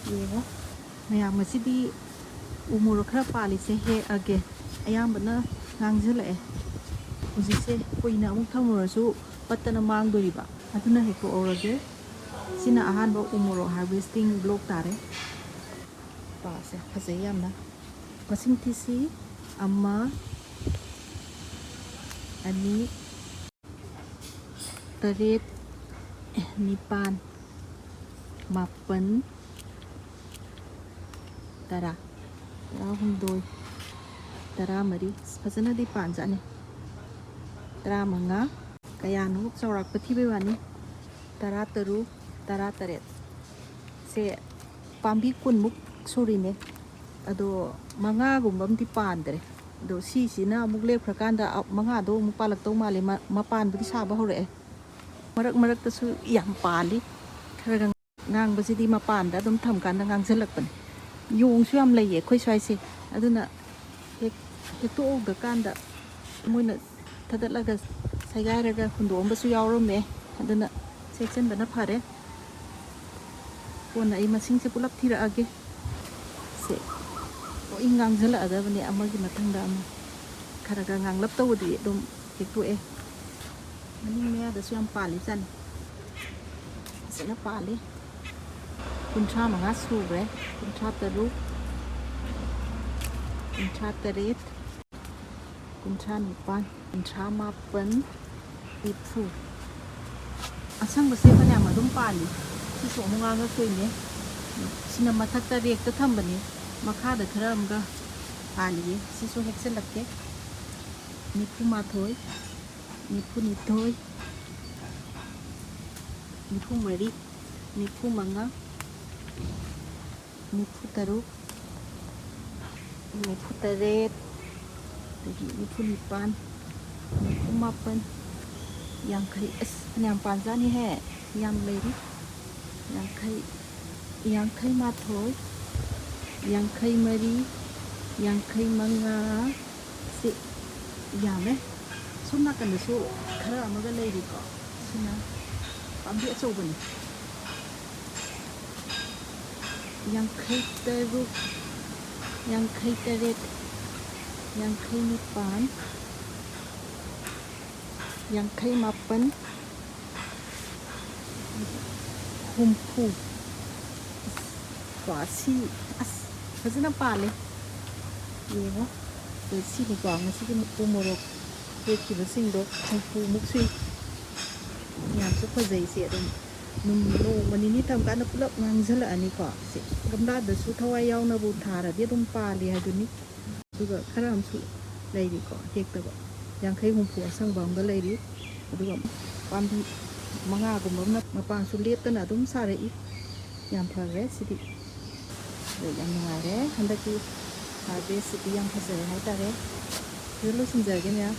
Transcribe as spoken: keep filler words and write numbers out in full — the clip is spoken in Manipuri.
ꯌꯦꯡꯉꯣ, ꯃꯌꯥꯝ, ꯉꯁꯤꯗꯤ ꯎ ꯃꯣꯔꯣꯛ ꯈꯔ ꯄꯥꯜꯂꯤꯁꯦ ꯍꯦꯛꯑꯒꯦ꯫ ꯑꯌꯥꯝꯕꯅ ꯉꯥꯡꯁꯤꯜꯂꯛꯑꯦ꯫ ꯍꯧꯖꯤꯛꯁꯦ ꯀꯨꯏꯅ ꯑꯃꯨꯛ ꯊꯝꯃꯨꯔꯁꯨ ꯄꯠꯇꯅ ꯃꯥꯡꯗꯣꯔꯤꯕ, ꯑꯗꯨꯅ ꯍꯦꯛꯇꯣꯛꯍꯧꯔꯒꯦ꯫ ꯁꯤꯅ ꯑꯍꯥꯟꯕ ꯎ ꯃꯣꯔꯣꯛ harvesting vlog ꯇꯥꯔꯦ꯫ ꯄꯥꯁꯦ ꯐꯖꯩ ꯌꯥꯝꯅ꯫ ꯃꯁꯤꯡ ꯊꯤꯁꯤ: ꯑꯃ, ꯑꯅꯤ, ꯇꯔꯦꯠ, ꯅꯤꯄꯥꯟ, ꯃꯥꯄꯟ, ꯇꯔꯥ, ꯇꯔꯥꯍꯨꯝꯗꯣꯏ, ꯇꯔꯥꯃꯔꯤ꯫ ꯑꯁ, ꯐꯖꯅꯗꯤ ꯄꯥꯟꯖꯥꯠꯅꯤ꯫ ꯇꯔꯥꯃꯉꯥ, ꯀꯌꯥꯅꯣ ꯆꯥꯎꯔꯥꯛꯄ ꯊꯤꯕꯩ ꯋꯥꯅꯤ꯫ ꯇꯔꯥꯇꯔꯨꯛ, ꯇꯔꯥꯇꯔꯦꯠ꯫ ꯁꯦ ꯄꯥꯝꯕꯤ ꯀꯨꯟꯃꯨꯛ ꯁꯨꯔꯤꯅꯦ꯫ ꯑꯗꯣ ꯃꯉꯥꯒꯨꯝꯕ ꯑꯃꯗꯤ ꯄꯥꯟꯗ꯭ꯔꯦ꯫ ꯑꯗꯣ ꯁꯤꯁꯤꯅ ꯑꯃꯨꯛ ꯂꯦꯞꯈ꯭ꯔꯀꯥꯟꯗ, ꯑ, ꯃꯉꯥꯗꯣ ꯑꯃꯨꯛ ꯄꯥꯜꯂꯛꯇꯧ ꯃꯥꯜꯂꯦ꯫ ꯃ-, ꯃꯄꯥꯟꯕꯨꯗꯤ ꯁꯥꯕ ꯍꯧꯔꯛꯑꯦ꯫ ꯃꯔꯛ ꯃꯔꯛꯇꯁꯨ ꯌꯥꯝ ꯄꯥꯜꯂꯤ꯫ ꯈꯔꯒ ꯉꯥꯡꯕꯁꯤꯗꯤ ꯃꯄꯥꯟꯗ ꯑꯗꯨꯝ ꯊꯝꯀꯥꯟꯗ ꯉꯥꯡꯁꯤꯜꯂꯛꯄꯅꯦ꯫ ꯌꯣꯡꯁꯨ ꯌꯥꯝ ꯂꯩꯌꯦ ꯑꯩꯈꯣꯏ ꯁ꯭ꯋꯥꯏꯁꯦ꯫ ꯑꯗꯨꯅ ꯍꯦꯛ, ꯍꯦꯛꯇꯣꯛꯍꯧꯗꯀꯥꯟꯗ ꯃꯣꯏꯅ ꯊꯗꯠꯂꯒ ꯁꯦꯒꯥꯏꯔꯒ ꯍꯨꯟꯗꯣꯛꯑꯝꯕꯁꯨ ꯌꯥꯎꯔꯝꯃꯦ꯫ ꯑꯗꯨꯅ ꯁꯦꯛꯆꯟꯕꯅ ꯐꯔꯦ꯫ ꯀꯣꯟꯅ ꯑꯩ ꯃꯁꯤꯡꯁꯦ ꯄꯨꯂꯞ ꯊꯤꯔꯛꯑꯒꯦ꯫ ꯁꯦ ꯂꯣꯏ ꯉꯥꯡꯁꯤꯜꯂꯛꯑꯗꯕꯅꯦ, ꯑꯃꯒꯤ ꯃꯊꯪꯗ ꯑꯃ꯫ ꯈꯔ ꯈꯔ ꯉꯥꯡꯂꯞ ꯇꯧꯕꯗꯤ ꯑꯗꯨꯝ ꯍꯦꯛꯇꯣꯛꯑꯦ꯫ ꯃꯅꯤꯡ ꯃꯌꯥꯗꯁꯨ ꯌꯥꯝ ꯄꯥꯜꯂꯤꯖꯥꯠꯅꯤ꯫ ꯐꯖꯅ ꯄꯥꯜꯂꯤ꯫ ꯀꯨꯟꯊ꯭ꯔꯥ ꯃꯉꯥ ꯁꯨꯈ꯭ꯔꯦ꯫ ꯀꯨꯟꯊ꯭ꯔꯥ ꯇꯔꯨꯛ, ꯀꯨꯟꯊ꯭ꯔꯥ ꯇꯔꯦꯠ, ꯀꯨꯟꯊ꯭ꯔꯥ ꯅꯤꯄꯥꯟ, ꯀꯨꯟꯊ꯭ꯔꯥ ꯃꯥꯄꯟ, ꯅꯤꯐꯨ꯫ ꯑꯁꯪꯕꯁꯦ ꯐꯅꯌꯥꯝ ꯑꯗꯨꯝ ꯄꯥꯜꯂꯤ꯫ ꯁꯤꯁꯨ ꯑꯃꯨꯛ ꯉꯥꯡꯉꯛꯇꯣꯏꯅꯦ꯫ ꯁꯤꯅ ꯃꯊꯛꯇ ꯔꯦꯛꯇ ꯊꯝꯕꯅꯤ꯫ ꯃꯈꯥꯗ ꯈꯔ ꯑꯃꯒ ꯄꯥꯜꯂꯤꯌꯦ꯫ ꯁꯤꯁꯨ ꯍꯦꯛꯆꯜꯂꯛꯀꯦ꯫ ꯅꯤꯐꯨ ꯃꯥꯊꯣꯏ, ꯅꯤꯐꯨ ꯅꯤꯊꯣꯏ, ꯅꯤꯐꯨ ꯃꯔꯤ, ꯅꯤꯐꯨ ꯃꯉꯥ, ꯅꯤꯐꯨ ꯇꯔꯨꯛ, ꯅꯤꯐꯨ ꯇꯔꯦꯠ, ꯑꯗꯒꯤ ꯅꯤꯐꯨ ꯅꯤꯄꯥꯟ, ꯅꯤꯐꯨ ꯃꯥꯄꯟ, ꯌꯥꯡꯈꯩ꯫ ꯑꯁ, ꯐꯅꯌꯥꯝ ꯄꯥꯟꯖꯥꯠꯅꯤꯍꯦ꯫ ꯌꯥꯝ ꯂꯩꯔꯤ꯫ ꯌꯥꯡꯈꯩ, ꯌꯥꯡꯈꯩ ꯃꯥꯊꯣꯏ, ꯌꯥꯡꯈꯩ ꯃꯔꯤ, ꯌꯥꯡꯈꯩ ꯃꯉꯥ꯫ ꯁꯤ ꯌꯥꯝꯃꯦ꯫ ꯁꯣꯝ ꯅꯥꯀꯟꯗꯁꯨ ꯈꯔ ꯑꯃꯒ ꯂꯩꯔꯤꯀꯣ꯫ ꯁꯤꯅ ꯄꯥꯝꯕꯤ ꯑꯆꯧꯕꯅꯤ꯫ ꯌꯥꯡꯈꯩ ꯇꯔꯨꯛ, ꯌꯥꯡꯈꯩ ꯇꯔꯦꯠ, ꯌꯥꯡꯈꯩ ꯅꯤꯄꯥꯟ, ꯌꯥꯡꯈꯩ ꯃꯥꯄꯟ, ꯍꯨꯝꯐꯨ꯫ ꯑꯁ, ꯀꯣ, ꯁꯤ, ꯑꯁ, ꯐꯖꯅ ꯄꯥꯜꯂꯦ꯫ ꯌꯦꯡꯉꯣ꯫ ꯑꯗꯨ ꯁꯤꯅꯤꯀꯣ, ꯉꯁꯤꯒꯤ ꯎ ꯃꯣꯔꯣꯛ ꯍꯦꯛꯈꯤꯕꯁꯤꯡꯗꯣ ꯍꯨꯝꯐꯨꯃꯨꯛ ꯁꯨꯏ꯫ ꯌꯥꯝꯁꯨ ꯐꯖꯩꯁꯦ꯫ ꯑꯗꯨꯝ ꯅꯨꯝ-, ꯅꯣꯡꯃ ꯅꯤꯅꯤ ꯊꯝꯀꯥꯟꯗ ꯄꯨꯂꯞ ꯉꯥꯡꯁꯤꯜꯂꯛꯑꯅꯤꯀꯣ꯫ ꯁꯤ ꯒꯝꯂꯥꯗꯁꯨ ꯊꯋꯥꯏ ꯌꯥꯎꯅꯕꯨ ꯊꯥꯔꯗꯤ ꯑꯗꯨꯝ ꯄꯥꯜꯂꯤ ꯍꯥꯏꯗꯨꯅꯤ꯫ ꯑꯗꯨꯒ ꯈꯔ ꯑꯃꯁꯨ ꯂꯩꯔꯤꯀꯣ, ꯍꯦꯛꯇꯕ꯫ ꯌꯥꯡꯈꯩ ꯍꯨꯝꯐꯨ ꯑꯁꯪꯕ ꯑꯃꯒ ꯂꯩꯔꯤ꯫ ꯑꯗꯨꯒ ꯄꯥꯝꯕꯤ ꯃꯉꯥꯒꯨꯝꯕ ꯑꯃꯅ ꯃꯄꯥꯟꯁꯨ ꯂꯦꯞꯇꯅ ꯑꯗꯨꯝ ꯁꯥꯔꯛꯏ꯫ ꯌꯥꯝ ꯐꯈ꯭ꯔꯦ ꯁꯤꯗꯤ꯫ ꯑꯗꯣ ꯌꯥꯝ ꯅꯨꯡꯉꯥꯏꯔꯦ ꯍꯟꯗꯛꯀꯤ harvest ꯁꯤꯗꯤ, ꯌꯥꯝ ꯐꯖꯔꯦ ꯍꯥꯏꯇꯥꯔꯦ꯫ ꯁꯤꯗ ꯂꯣꯏꯁꯤꯟꯖꯔꯒꯦ ꯃꯌꯥꯝ꯫